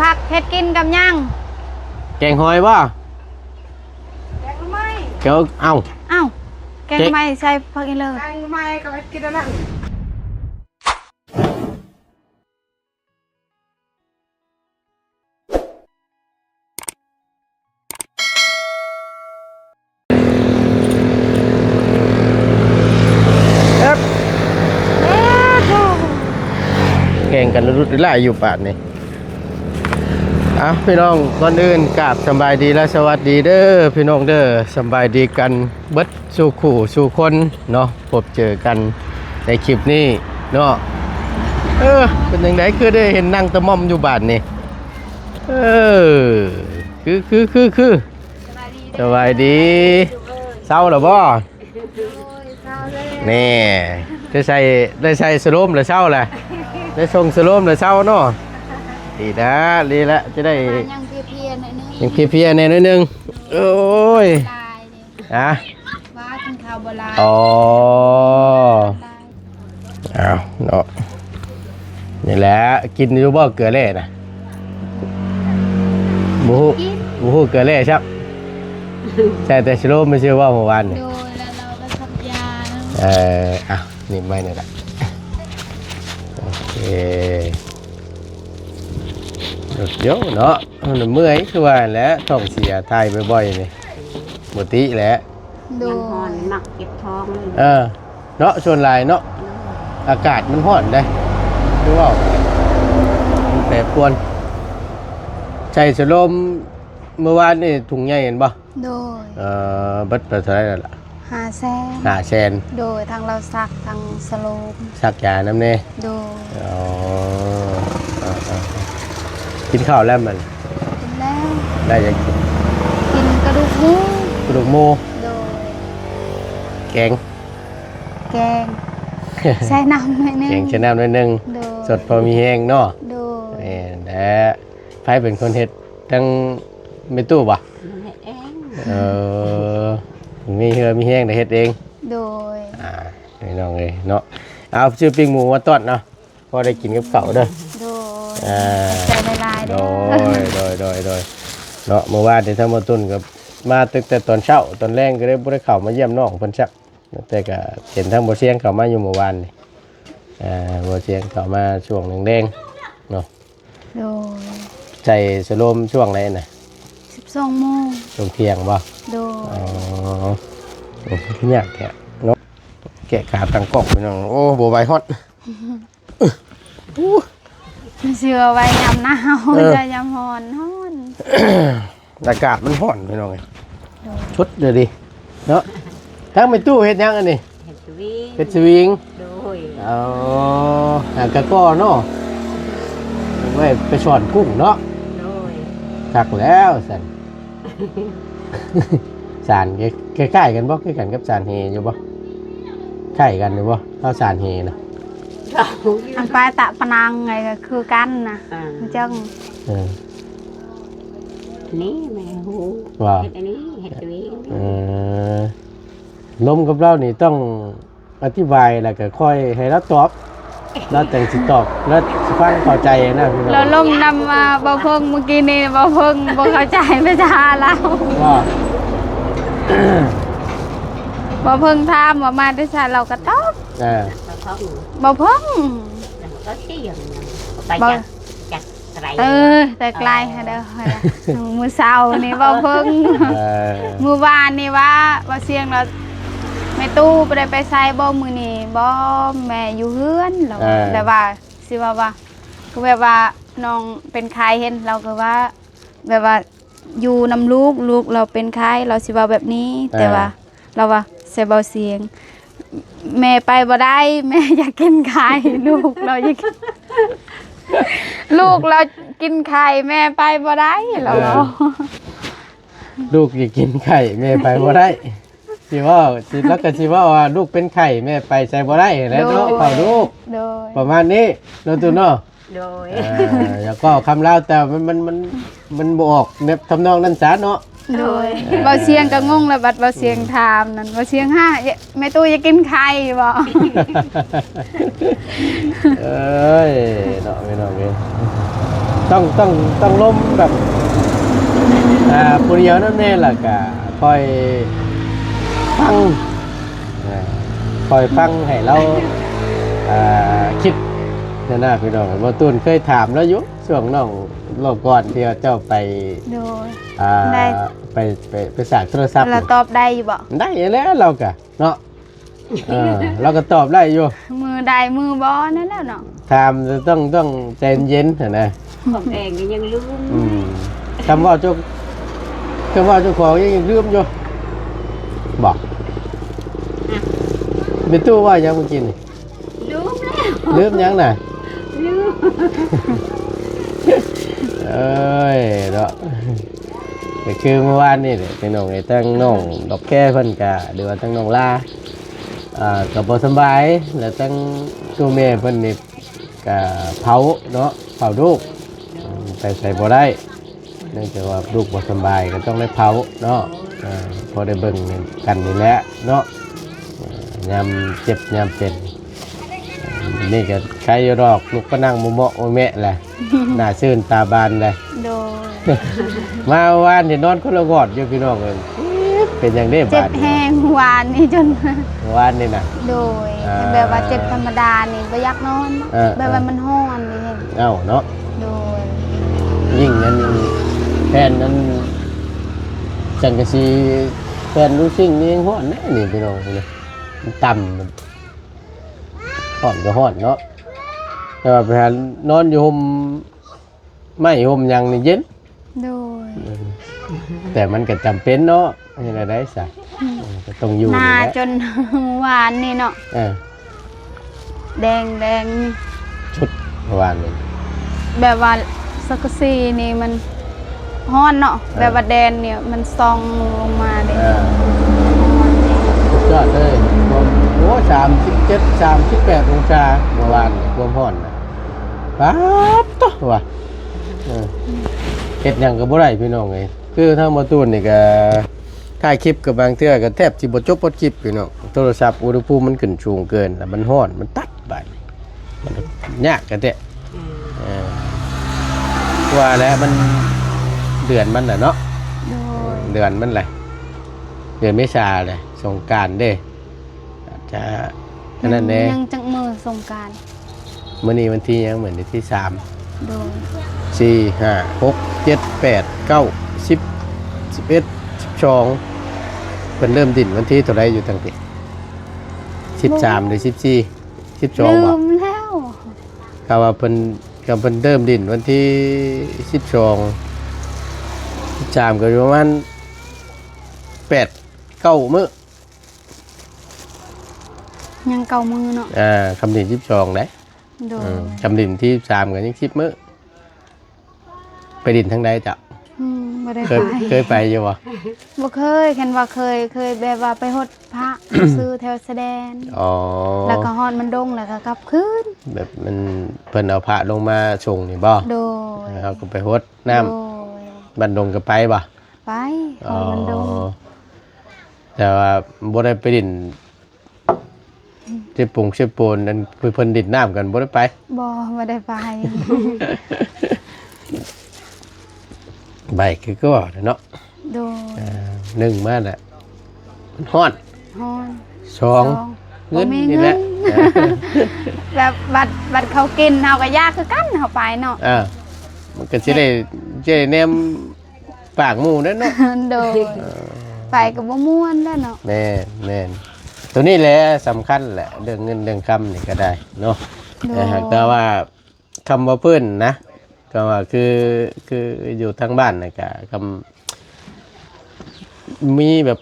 ຜັກເຮັດກິນກັບຫຍັງ? ແກງຫອຍບໍ່? ແກງໜໍ່ໄມ້ ແກງ ເອົ້າ ເອົ້າ ແກງໜໍ່ໄມ້ໃສ່ຜັກອີເລີ. ແກງໜໍ່ໄມ້ກໍເຮັດກິນອັນນັ້ນ. ແຂ່ງກັນລຸດໆຫຼາຍຢູ່ປານນີ້. ອ່ະ ພີ່ນ້ອງ ກ່ອນອື່ນກາບສຳບາຍດີ ແລະ ສະຫວັດດີເດີພີ່ນ້ອງເດີ. ສຳບາຍດີກັນເບິດສູ່ຄູ່ສູ່ຄົນເນາະ, ພົບເຈີກັນໃນຄລິບນີ້ເນາະ. ເອີ ເປັນຈັ່ງໃດ ຄືໄດ້ເຫັນນັ່ງຕະໝ່ອມຢູ່ບາດນີ້? ເອີ ຄື ຄື ຄື ຄື ສະບາຍດີ. ເຊົາແລ້ວບໍ່? ໂດຍ ເຊົາແລ້ວ. ນີ້ ໄດ້ໃສ່ ໄດ້ໃສ່ສະໂລມແລ້ວເຊົາແຫຼະ, ໄດ້ສົ່ງສະໂລມແລ້ວເຊົາເນາະ. ດີລະ ດີລະ ຈະໄດ້ ຍັງເພຍໆໜ້ອຍໜຶ່ງ ຍັງເພຍໆແດ່ໜ້ອຍໜຶ່ງ. ໂອ້ຍ ຫຼາຍເດ້. ຮະ? ວ່າກິນເຂົ້າບໍ່ຫຼາຍ. ອໍ ອ້າວເນາະ ນີ້ແຫຼະ. ກິນຢູ່ບໍ່ເກືອແຮ່ນະ? ບໍ່ຮູ້ ບໍ່ຮູ້ເກືອແຮ່ຊ້ຳ. ໃສ່ແຕ່ສະໂລມຊື່ບໍ່ເມື່ອວານນີ້? ໂດຍ ແລ້ວເຮົາກໍສັກຢານຳ. ເອີ ອ່ະ ນີ້ໄມ້ນີ້ລະ. ໂອເຄ ໂດດໂຍເນາະ. ເຮົານະເມື່ອຍຄືວ່າຫັ້ນແຫຼະ, ທ້ອງເສຍຖ່າຍບ່ອຍໆນີ້ ບໍ່ຕິແຫຼະ. ໂດຍ ມັນຮ້ອນມັກເຈັບທ້ອງເລີຍ. ເອີ ເນາະ ສ່ວນຫຼາຍເນາະ. ອາກາດມັນຮ້ອນເດ້ ຄືເວົ້າ ມັນແປປວນ. ໃສ່ສະໂລມເມື່ອວານນີ້ ຖົງໃຫຍ່ແມ່ນບໍ່? ໂດຍ ເອີ ເບິດໄປເທົ່າໃດແລ້ວລະ? ຫ້າແສນ. ຫ້າແສນ. ໂດຍ ທັງເຮົາສັກ ທັງສະໂລມ ສັກຢານຳແດ່. ໂດຍ ອໍ ເອີໆ ກິນເຂົ້າແລ້ວມັນ? ກິນແລ້ວ. ໄດ້ຫຍັງກິນ? ກິນກະດູກໝູ. ກະດູກໝູ. ໂດຍ ແກງ ແກງ ໃສ່ນ້ຳໜ້ອຍໜຶ່ງ. ແກງໃສ່ນ້ຳໜ້ອຍໜຶ່ງ. ໂດຍ ສົດພໍມີແຮງເນາະ. ໂດຍ ແມ່ນແຫຼະ. ໃຜເປັນຄົນເຮັດ? ທັງແມ່ຕູ້ບໍ່? ເຮັດເອງ. ເອີ ມີເຫື່ອມີແຮງໄດ້ເຮັດເອງ. ໂດຍ ອ່າ ພີ່ນ້ອງເອີຍເນາະ. ເອົາ ຊື້ປີ້ງໝູມາຕ້ອນເນາະ ພໍໄດ້ກິນກັບເຂົ້າເດີ. ໂດຍ ອ່າ ຂອບໃຈຫຼາຍໆເດີ. ໂດຍ ໂດຍ ໂດຍ ໂດຍ ເນາະ. ເມື່ອວານນີ້ທາງບໍ່ຕຸນກໍມາຕັ້ງແຕ່ຕອນເຊົ້າ ຕອນແລງກໍເລີຍບໍ່ໄດ້ເຂົ້າມາຢ້ຽມນ້ອງເພິ່ນຊ້ຳ. ແຕ່ກະເຫັນທາງບໍ່ຊຽງເຂົ້າມາຢູ່ເມື່ອວານນີ້. ອ່າ ບໍ່ຊຽງເຂົ້າມາຊ່ວງແລງໆເນາະ. ໂດຍ ໃສ່ສະໂລມຊ່ວງໃດນະ? ສິບສອງໂມງ. ຊ່ວງທ່ຽງບໍ່? ໂດຍ ອໍ ໂອ້ ຍາກແທ້ເນາະ. ແກະຂາຕັ້ງກ້ອງພີ່ນ້ອງ. ໂອ້ ບໍ່ໄຫວ ຮ້ອນ. ໂອ້ ເສື້ອໄວ້ຍາມໜາວ. ເອີ ຈະຍາມຮ້ອນ ຮ້ອນ. ອາກາດມັນຮ້ອນພີ່ນ້ອງເອີຍ. ໂດຍ ຊຸດເລີຍເດເນາະ. ທາງແມ່ຕູ້ເຮັດຫຍັງອັນນີ້? ເຮັດສະວິງ. ເຮັດສະວິງ. ໂດຍ ອໍ ຫາກະກໍເນາະ ໄວ້ໄປສອນກຸ້ງເນາະ. ໂດຍ ຄັກແລ້ວຊັ້ນ. ສານ ຄ້າຍໆກັນບໍ່? ຄືກັນກັບສານເຫຢູ່ບໍ່? ຄ້າຍກັນຢູ່ບໍ່? ເຮົາສານເຫນະ ອັນປາຍຕະປະນັງໄງ ກໍຄືກັນນະ. ອ່າ ຈັ່ງ ເອີ ນີ້ແມ່ຮູ້ວ່າ ເຮັດອັນນີ້ ເຮັດຕົວເອງ. ເອີ ລົມກັບລາວນີ້ຕ້ອງອະທິບາຍ ແລ້ວກໍຄ່ອຍໃຫ້ລາວຕອບ ລາວຈັ່ງຊິຕອບ ລາວຊິຟັງເຂົ້າໃຈນະ. ລາວລົມນຳວ່າບໍ່ເພິ່ງ ມື້ກີ້ນີ້ບໍ່ເພິ່ງບໍ່ເຂົ້າໃຈພາສາລາວ. ວ່າ ບໍ່ເພິ່ງຖາມວ່າມາແຕ່ໃສ ລາວກໍຕອບ. ເອີ ບໍ່ເພິ່ງ ບໍ່ເພິ່ງ ບໍ່ ເອີ ແຕ່ໄກລຫັ້ນເດີ. ມື້ເຊົ້ານີ້ເວົ້າເພິ່ງ ເອີ ມື້ວານນີ້ວ່າ ວ່າສຽງລະ ແມ່ຕູ້ບໍ່ໄດ້ໄປໃສບໍ່ມື້ນີ້? ບໍ່ ແມ່ຢູ່ເຮືອນ. ລາວ ເອີ ແຕ່ວ່າຊິເວົ້າວ່າ ຄືແບບວ່ານ້ອງເປັນໄຂ້ ເຫັນລາວກໍວ່າ ແບບວ່າຢູ່ນຳລູກ ລູກລາວເປັນໄຂ້ ລາວຊິເວົ້າແບບນີ້. ເອີ ແຕ່ວ່າລາວວ່າໃສ່ເບົາສຽງ ແມ່ໄປບໍ່ໄດ້ ແມ່ຢາກກິນໄຂ່ ລູກລາວຢາກ ລູກລາວກິນໄຂ່ ແມ່ໄປບໍ່ໄດ້ ລາວເວົ້າ. ເອີ ລູກຢາກກິນໄຂ່ ແມ່ໄປບໍ່ໄດ້ ຊິເວົ້າ ຊິ ລາວກໍຊິເວົ້າວ່າ ລູກເປັນໄຂ້ ແມ່ໄປໃສບໍ່ໄດ້ຫັ້ນແຫຼະເນາະ. ໂດຍ ເຝົ້າລູກ ໂດຍ ປະມານນີ້ເນາະ ຕູ້ເນາະ. ໂດຍ ເອີ ຢາກເວົ້າຄຳລາວ ແຕ່ມັນ ມັນ ມັນ ມັນບໍ່ອອກແບບທຳນອງນັ້ນສາເນາະ. ໂດຍ ເອີ ເບົາສຽງກໍງົງແລ້ວ ບັດເບົາສຽງ ອືມ ຖາມນັ້ນ ເບົາສຽງ ຫາ ແມ່ຕູ້ຢາກກິນໄຂ່ບໍ່? ເອີຍ ເນາະ ພີ່ນ້ອງເອີຍ. ຕ້ອງ ຕ້ອງ ຕ້ອງລົມແບບ ອ່າ ຜູ້ດຽວນຳແດ່ ແລ້ວກະຄ່ອຍຟັງ ອ່າ ຄ່ອຍຟັງໃຫ້ລາວ ອ່າ ຄິດນັ້ນນະ ພີ່ນ້ອງ. ບໍ່ຕູນເຄີຍຖາມລາວຢູ່ ຊ່ວງນ້ອງ ລອບກ່ອນທີ່ວ່າເຈົ້າໄປ ໂດຍ ອ່າ ໄດ້ ໄປ ໄປ ໄປສາກໂທລະສັບ ລາວຕອບໄດ້ຢູ່ບໍ່? ໄດ້ແລ້ວ ລາວກະເນາະ ເອີ ລາວກໍຕອບໄດ້ຢູ່ ມືໄດ້ມືບໍ່ນັ້ນແຫຼະເນາະ. ຖາມຕ້ອງ ຕ້ອງໃຈເຢັນຫັ້ນນະ ຂອງເອງກໍຍັງລືມ. ອືມ ຄຳເວົ້າເຈົ້າ ຄຳເວົ້າເຈົ້າຂອງຍັງລືມຢູ່ບໍ? ອະ ແມ່ຕູ້ເວົ້າຫຍັງມື້ກີ້ນີ້? ລືມແລ້ວ. ລືມຫຍັງນະ? ລືມ. ເອີຍເນາະ ກໍຄືມື້ວານນີ້ແຫຼະ ພີ່ນ້ອງເອີຍ ທາງນ້ອງດອກແຄເພິ່ນກະ ຫຼືວ່າທາງນ້ອງລາ ອ່າ ກໍບໍ່ສຳບາຍ ແລ້ວທາງໂຕແມ່ເພິ່ນນີ້ກະເຜົາເນາະ ເຜົາລູກ ໄປໃສບໍ່ໄດ້ ເນື່ອງຈາກວ່າລູກບໍ່ສຳບາຍ ກໍຕ້ອງໄດ້ເຜົາເນາະ. ເອີ ພໍໄດ້ເບິ່ງກັນນີ້ແຫຼະເນາະ ເອີ ຍາມເຈັບຍາມເປັນ. ນີ້ກໍໄຄຢູ່ດອກ ລຸກໄປນັ່ງເມາະໆແມະແຫຼະ ໜ້າຊື່ນຕາບານແຫຼະ. ໂດຍ ມາວານນີ້ນອນຄົນລະວອດຢູ່ ພີ່ນ້ອງເອີຍ. ເປັນຫຍັງເດ້ ເຈັບແຮງວານນີ້ຈົນ ວານນີ້ນະ. ໂດຍ ອ່າ ແບບວ່າເຈັບທຳມະດານີ້ບໍ່ຢາກນອນ ເອີ ແບບວ່າມັນຮ້ອນນີ້. ເອົ້າເນາະ ໂດຍ ຍິ່ງອັນແຜ່ນອັນສັງກະສີ ແຜ່ນລູຊິງນີ້ຍັງຮ້ອນເດ້ນີ້ ພີ່ນ້ອງເອີຍ. ມັນຕ່ຳ ຮ້ອນກໍຮ້ອນເນາະ ແຕ່ວ່າໄປຫານອນຢູ່ຮົ່ມໄມ້ຮົ່ມຫຍັງນີ້ເຢັນ. ໂດຍ ເອີ ແຕ່ມັນກໍຈຳເປັນເນາະ ເຮັດແນວໃດຊະ? ອືມ ເອີ ກໍຕ້ອງຢູ່ ໜາ ນີ້ແຫຼະ ຈົນວານນີ້ເນາະ. ເອີ ແດງໆ ຊຸດວານນີ້ ແບບວ່າສັງກະສີນີ້ມັນຮ້ອນເນາະ ເອີ ແບບວ່າແດນນີ້ມັນສ່ອງລົງມາເດ້. ເອີ ຮ້ອນ ສຸດຍອດເລີຍ ໂອ້ ສາມສິບເຈັດ ສາມສິບແປດອົງສາ ເມື່ອວານຄວາມຮ້ອນນະ. ປາດໂທ້ວ່າ ເອີ ເຮັດຫຍັງກໍບໍ່ໄດ້ ພີ່ນ້ອງເອີຍ. ຄືທາງບໍ່ຕູນນີ້ກໍຖ່າຍຄລິບ ກໍບາງເທື່ອກໍແທບຊິບໍ່ຈົບຮອດຄລິບ ພີ່ນ້ອງ. ໂທລະສັບອຸນຫະພູມມັນຂຶ້ນສູງເກີນ ແລ້ວມັນຮ້ອນ ມັນຕັດບາດນີ້ ມັນຍາກກະແທ້. ອືມ ເອີ ວ່າແລ້ວມັນເດືອນມັນແຫຼະເນາະ. ໂດຍ ເດືອນມັນແຫຼະ ເດືອນເມສາແຫຼະ ສົງການເດ້ ອາດຈະອັນນັ້ນແດ່. ຍັງຈັກມື້ສົງການ? ມື້ນີ້ວັນທີຫຍັງ? ມື້ນີ້ທີສາມ ໂດຍ ສີ່ ຫ້າ ຫົກ ເຈັດ ແປດ ເກົ້າ ສິບ ສິບເອັດ ສິບສອງ. ເພິ່ນເລີ່ມດິນວັນທີເທົ່າໃດຢູ່ທາງພີ້? ສິບສາມ ຫຼື ສິບສີ່? ສິບສອງ ບໍ່? ລືມແລ້ວ. ກະວ່າເພິ່ນ ກະເພິ່ນເລີ່ມດິນວັນທີສິບສອງ ສິບສາມ ກໍຢູ່ປະມານແປດ ເກົ້າມື້. ຍັງເກົ້າມື້ເນາະ. ອ່າ ຄຳດິນສິບສອງໄດ໋. ໂດຍ ເອີ ຄຳດິນທີສິບສາມກໍຍັງສິບມື້. ໄປດິນທາງໃດເຈົ້າ? ອືມ ບໍ່ໄດ້ໄປ. ເຄີຍ ເຄີຍໄປຢູ່ບໍ່? ບໍ່ເຄີຍ. ຄັນວ່າເຄີຍ ເຄີຍແບບວ່າໄປຫົດພະ ຊື່ແຖວຊາຍແດນ. ອໍ ແລ້ວກໍຮອດມັນດົງ ແລ້ວກໍກັບຄືນ. ແບບມັນ ເພິ່ນເອົາພະລົງມາສົ່ງນີ້ບໍ່? ໂດຍ ເຮົາກໍໄປຫົດນ້ຳ. ໂດຍ ມັນດົງກໍໄປບໍ່? ໄປ ອໍ ຮອດມັນດົງ. ແຕ່ວ່າບໍ່ໄດ້ໄປດິນ ເຊໂປງເຊໂປນ ອັນເພິ່ນ ເພິ່ນດິນນ້ຳກັນ ບໍ່ໄດ້ໄປ? ບໍ່ ບໍ່ໄດ້ໄປ. ໄປຄື ຄືວ່າເນາະ. ໂດຍ ອ່າ ໜຶ່ງມາແຫຼະ ມັນຮ້ອນ ຮ້ອນ ສອງ ສອງ ເງິນ ບໍ່ມີ ນີ້ແຫຼະ ເງິນ ແບບບັດ ບັດເຂົາກິນ ເຮົາກໍຢາກຄືກັນ ເຮົາໄປເນາະ. ເອີ ມັນກໍຊິໄດ້ ເອີ ຊິໄດ້ແນມ ປາກໝູ່ແດ່ເນາະ. ໂດຍ ເອີ ໄປກໍບໍ່ມ່ວນແລ້ວເນາະ. ແມ່ນ ແມ່ນ ໂຕນີ້ແຫຼະສຳຄັນແຫຼະ ເລື່ອງເງິນເລື່ອງຄຳນີ້ກໍໄດ້ເນາະ. ໂດຍ ແຕ່ຫາກແຕ່ວ່າຄຳວ່າເພິ່ນນະ ກໍວ່າຄື ຄືຢູ່ທາງບ້ານນະ ກໍຄຳ ມີແບບ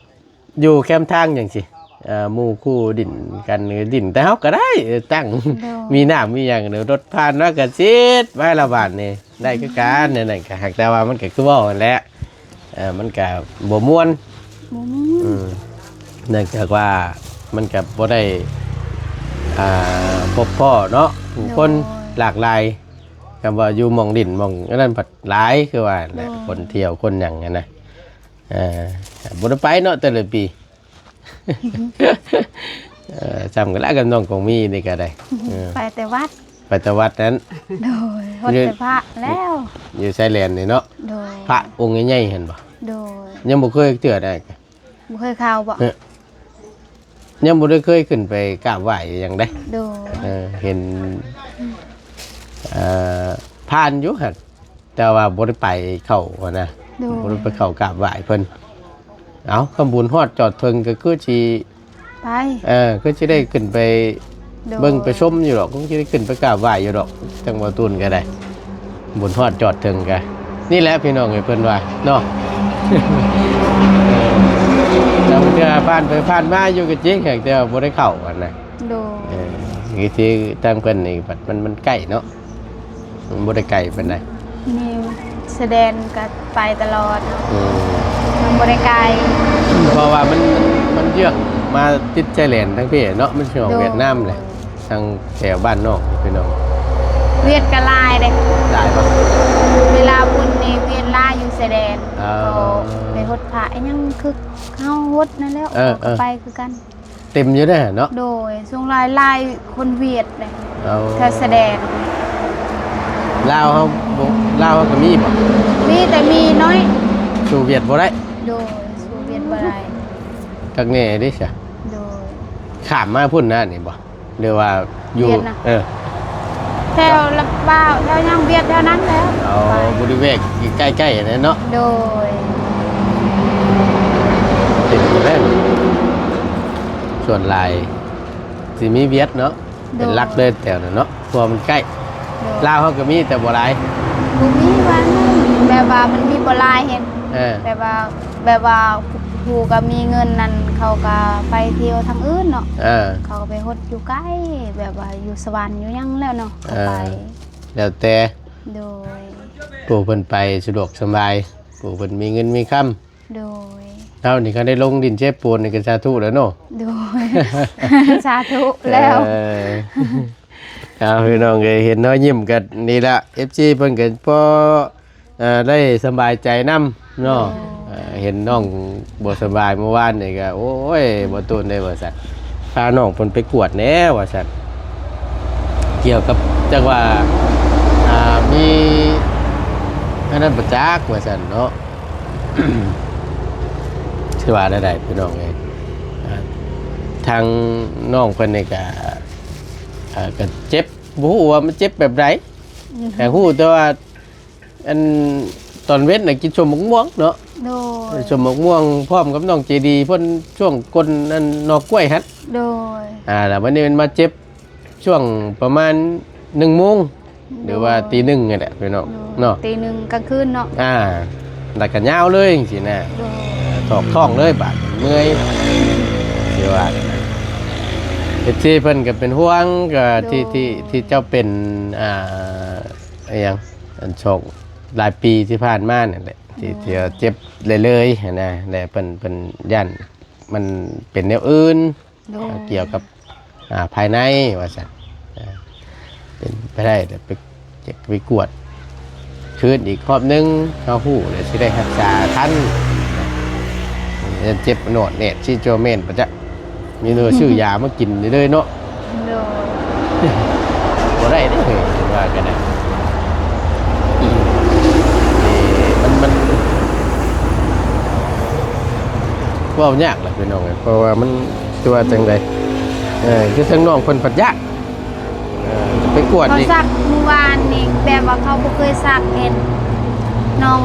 ຢູ່ແຄມທາງຈັ່ງຊີ້ ເອີ ໝູ່ຄູ່ດິນກັນ ດິນແຕ່ເຮົາກໍໄດ້ ເອີ ຕັ້ງ ໂດຍ ມີນ້ຳມີຫຍັງ ລົດຜ່ານມາກໍຊິດໄວ້ລະບາດນີ້ ໄດ້ຄືກັນ. ແນວນັ້ນກໍຫາກແຕ່ວ່າມັນກໍຄືເວົ້າຫັ້ນແຫຼະ ເອີ ມັນກໍບໍ່ມ່ວນ ບໍ່ມ່ວນ. ອືມ ເນື່ອງຈາກວ່າມັນກໍບໍ່ໄດ້ ອ່າ ພົບພໍ້ເນາະ ຜູ້ຄົນ ໂດຍ ຫຼາກຫຼາຍ. ຄຳວ່າຢູ່ໝ່ອງດິນໝ່ອງອັນນັ້ນພັດຫຼາຍ ຄືວ່າແຫຼະ ໂດຍ ຄົນທ່ຽວຄົນຫຍັງຫັ້ນນະ. ເອີ ບໍ່ໄດ້ໄປເນາະແຕ່ລະປີ. ເອີ ຊ່ຳກັນລະກັບນ້ອງກອງມີນີ້ກໍໄດ້. ເອີ ໄປແຕ່ວັດ. ໄປແຕ່ວັດນັ້ນ. ໂດຍ ຮອດແຕ່ພະແລ້ວ ຢູ່ຊາຍແດນນີ້ເນາະ. ໂດຍ ພະອົງໃຫຍ່ໆຫັ້ນບໍ່? ໂດຍ ຍັງບໍ່ເຄີຍເທື່ອໄດ໋. ບໍ່ເຄີຍເຂົ້າບໍ່? ເອີ ຍັງບໍ່ໄດ້ເຄີຍຂຶ້ນໄປກາບໄຫວ້ຫຍັງເດ້. ໂດຍ ເອີ ເຫັນ ເອີ ຜ່ານຢູ່ຫັ້ນ ແຕ່ວ່າບໍ່ໄດ້ໄປເຂົ້າຫັ້ນນະ. ໂດຍ ບໍ່ໄດ້ໄປເຂົ້າກາບໄຫວ້ເພິ່ນ. ເອົ້າ ຄຳບຸນຮອດຈອດເຖິງກໍຄືຊິ ໄປ ເອີ ຄືຊິໄດ້ຂຶ້ນໄປ ໂດຍ ເບິ່ງໄປຊົມຢູ່ດອກ ຄົງຊິໄດ້ຂຶ້ນໄປກາບໄຫວ້ຢູ່ດອກ. ທາງບໍ່ຕູນກໍໄດ້ ບຸນຮອດຈອດເຖິງກະ ນີ້ແຫຼະພີ່ນ້ອງເອີຍ ເພິ່ນວ່າເນາະ. ເອີ ລາງເທື່ອຜ່ານໄປຜ່ານມາຢູ່ກໍຈິງ ແຕ່ວ່າບໍ່ໄດ້ເຂົ້າຫັ້ນນະ. ໂດຍ ເອີ ຄືທີ່ທາງເພິ່ນນີ້ບັດມັນ ມັນໃກ້ເນາະ ມັນບໍ່ໄດ້ໄກປານໃດ. ມີຊາຍແດນກໍໄປຕະຫຼອດເນາະ. ອືມ ມັນບໍ່ໄດ້ໄກ ເພາະວ່າມັນ ມັນ ມັນເຍືອກມາຕິດຊາຍແດນທາງພີ້ເນາະ ມັນຊິອອກ ໂດຍ ຫວຽດນາມແຫຼະ. ທາງແຖວບ້ານນອກພີ່ນ້ອງ ຫວຽດກໍຫຼາຍເດ້. ຫຼາຍບໍ່? ເວລາບຸນນີ້ຫວຽດຫຼາຍຢູ່ຊາຍແດນ. ເອີ ເຂົາໄປຫົດພະອີ່ຫຍັງຄືເຮົາຫົດນັ້ນແຫຼະ. ເອີ ເຂົາກໍ ເອີ ໄປຄືກັນ. ເຕັມຢູ່ເດ້ເນາະ. ໂດຍ ສ່ວນຫຼາຍ ຫຼາຍຄົນຫວຽດເດ້. ເອົາ ແຖວຊາຍແດນ ລາວເຮົາບໍ່ ລາວເຮົາກໍມີບໍ່? ມີ ແຕ່ມີນ້ອຍ ສູ້ຫວຽດບໍ່ໄດ້. ໂດຍ ສູ້ຫວຽດບໍ່ໄດ້. ຄັກແນ່ເດ້ຊະ. ໂດຍ ຂ້າມມາພຸ້ນນະນີ້ບໍ່? ຫຼືວ່າຢູ່ ຫວຽດນະ? ເອີ ແຖວລະບ່າວ ແຖວຫຍັງຫວຽດແຖວນັ້ນແຫຼະ. ເອົາ ໄປ ບໍລິເວນໃກ້ໆນັ້ນເນາະ. ໂດຍ ເປັນແມ່ນ ສ່ວນຫຼາຍຊິມີຫວຽດເນາະ. ໂດຍ ເປັນຫຼັກເລີຍແຖວນັ້ນເນາະ ເພາະວ່າມັນໃກ້. ໂດຍ ລາວເຮົາກໍມີແຕ່ບໍ່ຫຼາຍ. ບໍ່ມີວ່າ ແບບວ່າມັນມີບໍ່ຫຼາຍເຫັນ. ເອີ ແບບວ່າ ແບບວ່າຜູ້ກໍມີເງິນນັ້ນ ເຂົາກໍໄປທ່ຽວທາງອື່ນເນາະ. ເອີ ເຂົາກໍໄປຫົດຢູ່ໄກ ແບບວ່າຢູ່ສະຫວັນຢູ່ຫຍັງແລ້ວເນາະ ເຂົາໄປ. ເອີ ແລ້ວແຕ່. ໂດຍ ຜູ້ເພິ່ນໄປສະດວກສະບາຍ ຜູ້ເພິ່ນມີເງິນມີຄຳ. ໂດຍ ເຮົານີ້ຄັນໄດ້ລົງດິນເຊໂປນນີ້ກໍສາທຸແລ້ວເນາະ. ໂດຍ ສາທຸແລ້ວ. ເອີ ເອົາ ພີ່ນ້ອງເອີຍ ເຫັນເຮົາຍິ້ມກັນນີ້ລະ ເອັຟຊີ ເພິ່ນກໍພໍ ເອີ ໄດ້ສະບາຍໃຈນຳເນາະ. ໂດຍ ເອີ ເຫັນນ້ອງບໍ່ສະບາຍມື້ວານນີ້ກໍ ໂອ້ຍ ບໍ່ຕູນເດ້ ວ່າຊັ້ນ ພານ້ອງເພິ່ນໄປກວດແດ່ ວ່າຊັ້ນ ກ່ຽວກັບ ຈັກວ່າ ອ່າ ມີອັນນັ້ນປະຈັກ ວ່າຊັ້ນເນາະ. ຊິວ່າແນວໃດພີ່ນ້ອງເອີຍ ອ່າ ທາງນ້ອງເພິ່ນນີ້ກະ ອ່າ ກະເຈັບ ບໍ່ຮູ້ວ່າມັນເຈັບແບບໃດ. ອືມ ແຕ່ຮູ້ແຕ່ວ່າ ອັນ ຕອນເວັນນະກິນສົ້ມໝາກມ່ວງເນາະ. ໂດຍ ສົ້ມໝາກມ່ວງພ້ອມກັບນ້ອງເຈດີ ເພິ່ນຊ່ວງກົ້ນອັນໜໍ່ກ້ວຍຫັ້ນ. ໂດຍ ອ່າ ແລ້ວບັດນີ້ມັນມາເຈັບ ຊ່ວງປະມານໜຶ່ງໂມງ ໂດຍ ຫຼືວ່າຕີໜຶ່ງນີ້ແຫຼະພີ່ນ້ອງ ໂດຍ ເນາະ ຕີໜຶ່ງກາງຄືນເນາະ. ອ່າ ແລ້ວກໍຍາວເລີຍຈັ່ງຊີ້ນະ. ໂດຍ ຖອກທ້ອງເລີຍບາດ ເມື່ອຍ ຊິວ່າ ເອັຟຊີ ເພິ່ນກໍເປັນຫ່ວງ ກໍທີ່ ໂດຍ ທີ່ ທີ່ເຈົ້າເປັນ ອ່າ ອີ່ຫຍັງ ອັນສອງ ຫຼາຍປີທີ່ຜ່ານມານັ້ນແຫຼະ ທີ່ ໂດຍ ທີ່ເຈັບເລື້ອຍໆຫັ້ນນະ ແລະເພິ່ນ ເພິ່ນຢ້ານມັນເປັນແນວອື່ນ. ໂດຍ ກ່ຽວກັບ ອ່າ ພາຍໃນວ່າຊັ້ນ. ເອີ ເປັນໄປໄດ້ແຕ່ໄປ ຢາກໄປກວດຄືນອີກຮອບໜຶ່ງ ເຮົາຮູ້ແລ້ວຊິໄດ້ຮັກສາທັນ. ເຈັບໜອດແໜດຊິໂຈແມ່ນບໍ່ຈັກ ມີແຕ່ວ່າຊື້ຢາມາກິນເລີຍເນາະ. ໂດຍ ບໍ່ໄດ້ເດ້ ເອີ ວ່າກັນນະ ເອີ ມັນ ມັນ ເວົ້າຍາກລະພີ່ນ້ອງເອີຍ ເພາະວ່າມັນ ຊິວ່າຈັ່ງໃດ ເອີ ຄືທາງນ້ອງເພິ່ນພັດຢາກ ເອີ ໄປກວດ ເຂົາ ອີກ ສັກມື້ວານນີ້ ແບບວ່າເຂົາບໍ່ເຄີຍສັກເຫັນ ນ້ອງ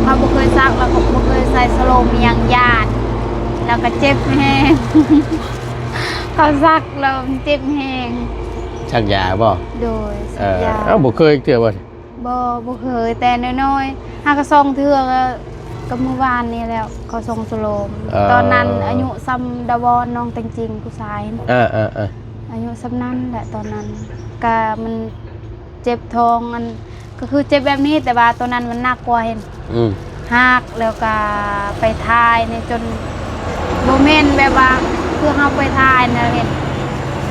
ເຂົາບໍ່ເຄີຍສັກ ແລ້ວເຂົາບໍ່ເຄີຍໃສ່ສະໂລມອີ່ຫຍັງ ຢ້ານ ແລ້ວກໍເຈັບແຮງ ເຂົາສັກແລ້ວມັນເຈັບແຮງ. ສັກຢາບໍ່? ໂດຍ ສັກຢາ. ເອີ ເອົ້າ ບໍ່ເຄີຍເທື່ອບໍ່? ບໍ່ ບໍ່ເຄີຍ ແຕ່ນ້ອຍໆ ຫາກໍສອງເທື່ອ ກໍ ກໍມື້ວານນີ້ແຫຼະ ເຂົາສົ່ງສະໂລມ. ເອີ ຕອນນັ້ນອາຍຸສ່ຳດາວອນ ນ້ອງແຕງຈິງ ຜູ້ຊາຍ ເອີ ເອີ ເອີ ອາຍຸສ່ຳນັ້ນແຫຼະ ຕອນນັ້ນ ກະມັນເຈັບທ້ອງ ອັນ ກໍຄືເຈັບແບບນີ້ ແຕ່ວ່າຕອນນັ້ນມັນໜັກກວ່າເຫັນ. ອືມ ຫັກ ແລ້ວກໍໄປຖ່າຍນີ້ຈົນ ບໍ່ແມ່ນແບບວ່າ ຄືເຮົາໄປຖ່າຍນະເຫັນ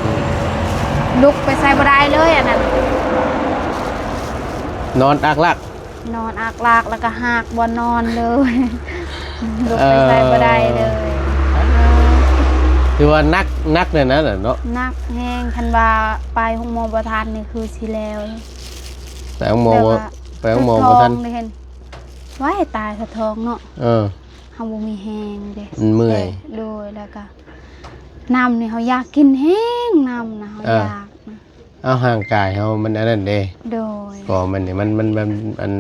ອືມ ລຸກໄປໃສບໍ່ໄດ້ເລີຍ ອັນນັ້ນ ນອນອາກລາກ ນອນອາກລາກ ແລ້ວກໍຫາກບ່ອນນອນເລີຍ ລຸກໄປໃສບໍ່ໄດ້ເລີຍ. ເອີ ຖືວ່າໜັກ ໜັກແນວນັ້ນແຫຼະເນາະ. ໜັກແຮງ ຄັນວ່າໄປໂຮງໝໍບໍ່ທັນນີ້ຄືຊິແລ້ວ. ໄປໂຮງໝໍ ແລ້ວກໍ ໄປໂຮງໝໍບໍ່ທັນ ເຈັບທ້ອງເດ້ ເຫັນ ວ້າຍ ຕາຍສະທ້ອງເນາະ. ເອີ ເຮົາບໍ່ມີແຮງເດ້ ມັນເມື່ອຍ. ແຕ່ ໂດຍ ແລ້ວກໍນ້ຳນີ້ເຮົາຢາກກິນແຮງ ນ້ຳນະ ເຮົາ ເອີ ຢາກນະ. ເອົາ ຮ່າງກາຍເຮົາມັນອັນນັ້ນເດ້. ໂດຍ ກໍມັນນີ້ ມັນ ມັນ ມັນ ອັນ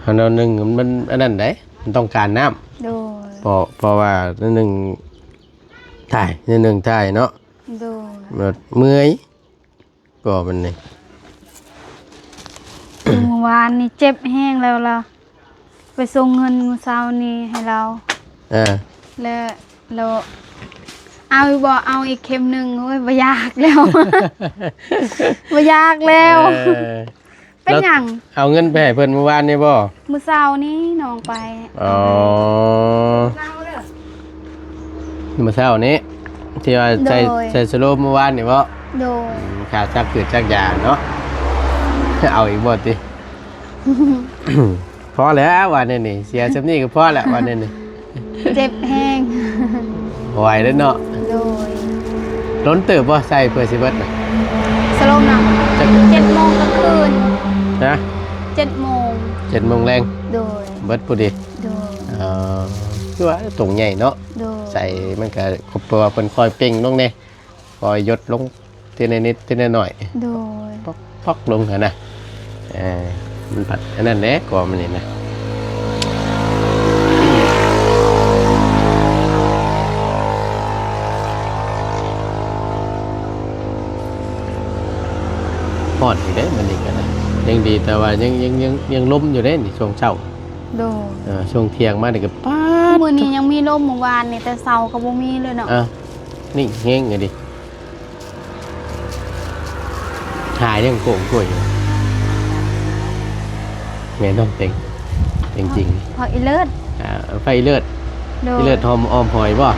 ເຮົາໜຶ່ງມັນອັນນັ້ນເດ້ ມັນຕ້ອງການນ້ຳ. ໂດຍ ເພາະ ເພາະວ່າໜຶ່ງຖ່າຍ ໜຶ່ງຖ່າຍເນາະ. ໂດຍ ແບບເມື່ອຍ ກໍມັນນີ້ ມື້ວານນີ້ເຈັບແຮງແລ້ວລະ ໄປສົ່ງເງິນມື້ເຊົ້ານີ້ໃຫ້ລາວ. ເອີ ແລ້ວ ແລ້ວເອົາອີກບໍ່? ເອົາອີກເຂັມໜຶ່ງ. ໂອ້ຍ ບໍ່ຢາກແລ້ວ ບໍ່ຢາກແລ້ວ. ເອີ ເປັນຫຍັງ? ເອົາເງິນໄປໃຫ້ເພິ່ນມື້ວານນີ້ບໍ່? ມື້ເຊົ້ານີ້ນ້ອງໄປ. ອໍ ມື້ເຊົ້ານີ້ ທີ່ວ່າໃສ່ ໂດຍ ໃສ່ສະໂລມມື້ວານນີ້ບໍ່? ໂດຍ ອືມ ຄ່າຊັກພືດຊັກຢາເນາະ. ເອົາອີກບໍ່ຕິ? ພໍແລ້ວ ວ່າແນວນີ້ ເສຍສ່ຳນີ້ກໍພໍແລ້ວ ວ່າແນວນີ້. ເຈັບແຮງ ບໍ່ໄຫວແລ້ວເນາະ. ໂດຍ ດົນເຕີບບໍ່ໃສ່ເພື່ອຊິເບິດນະ? ສະລົມນະ ຈັກ ເຈັດໂມງກາງຄືນ. ຮະ? ເຈັດໂມງ ເຈັດໂມງແລງ. ໂດຍ ເບິດພໍດີ. ໂດຍ ເອີ ຄືວ່າຕົງໃຫຍ່ເນາະ. ໂດຍ ໃສ່ມັນກະ ເພາະວ່າເພິ່ນຄ່ອຍເປັ່ງລົງເດ້ ຄ່ອຍຍົດລົງ ທີລະນິດທີລະໜ້ອຍ. ໂດຍ ປັອກໆລົງຫັ້ນນະ. ເອີ ມັນພັດອັນນັ້ນແຫຼະ ກໍມັນນີ້ນະ. ຮ້ອນຢູ່ເດ້ມື້ນີ້ກໍໄດ້ ຍັງດີແຕ່ວ່າຍັງ ຍັງ ຍັງ ຍັງລົມຢູ່ເດ້ນີ້ຊ່ວງເຊົ້າ. ໂດຍ ເອີ ຊ່ວງທ່ຽງມານີ້ກໍປາດ ມື້ນີ້ຍັງມີລົມ ມື້ວານນີ້ແຕ່ເຊົ້າກໍບໍ່ມີເລີຍເນາະ. ອ່ະ ນີ້ແຮງອີ່ຫຼີ. ຫາຍັງໂກງກົວຢູ່ ແມ່ນນ້ອງເຕັງ ເຕັງຈິງ ຜັກອີເລີດ. ອ່າ ຜັກອີເລີດ. ໂດຍ ອີເລີດຫອມ ຫອມຫອຍບໍ່?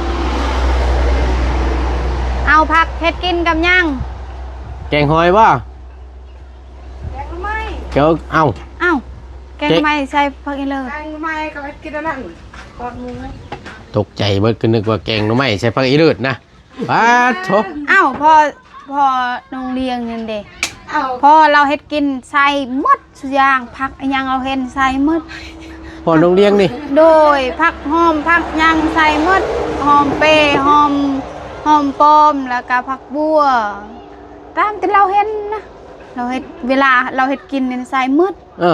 ເອົາ ຜັກເຮັດກິນກັບຫຍັງ? ແກງຫອຍບໍ່? ແກງໜໍ່ໄມ້. ເຈົ້າ ເອົ້າ ເອົ້າ ແກງໜໍ່ໄມ້ໃສ່ຜັກອີເລີດ. ແກງໜໍ່ໄມ້ກໍເຮັດກິນອັນນັ້ນ ທອດໝູ. ຕົກໃຈເບິດ ກໍນຶກວ່າແກງໜໍ່ໄມ້ໃສ່ຜັກອີເລີດນະ. ປາດໂທ້ ເອົ້າ ພໍ່ ພໍ່ນ້ອງລ້ຽງນັ້ນເດ້ ເອົ້າ ພໍ່ລາວເຮັດກິນໃສ່ໝົດຊຸຢ່າງ ຜັກອີ່ຫຍັງລາວເຫັນໃສ່ໝົດ. ພໍ່ນ້ອງລ້ຽງນີ້ ໂດຍ ຜັກຫອມຜັກຫຍັງໃສ່ໝົດ ຫອມເປ ຫອມ ຫອມປ້ອມ ແລ້ວກະຜັກບົວ ຕາມທີ່ລາວເຫັນນະ ລາວເຮັດ ເວລາລາວເຮັດກິນນີ້ໃສ່ໝົດ. ເອີ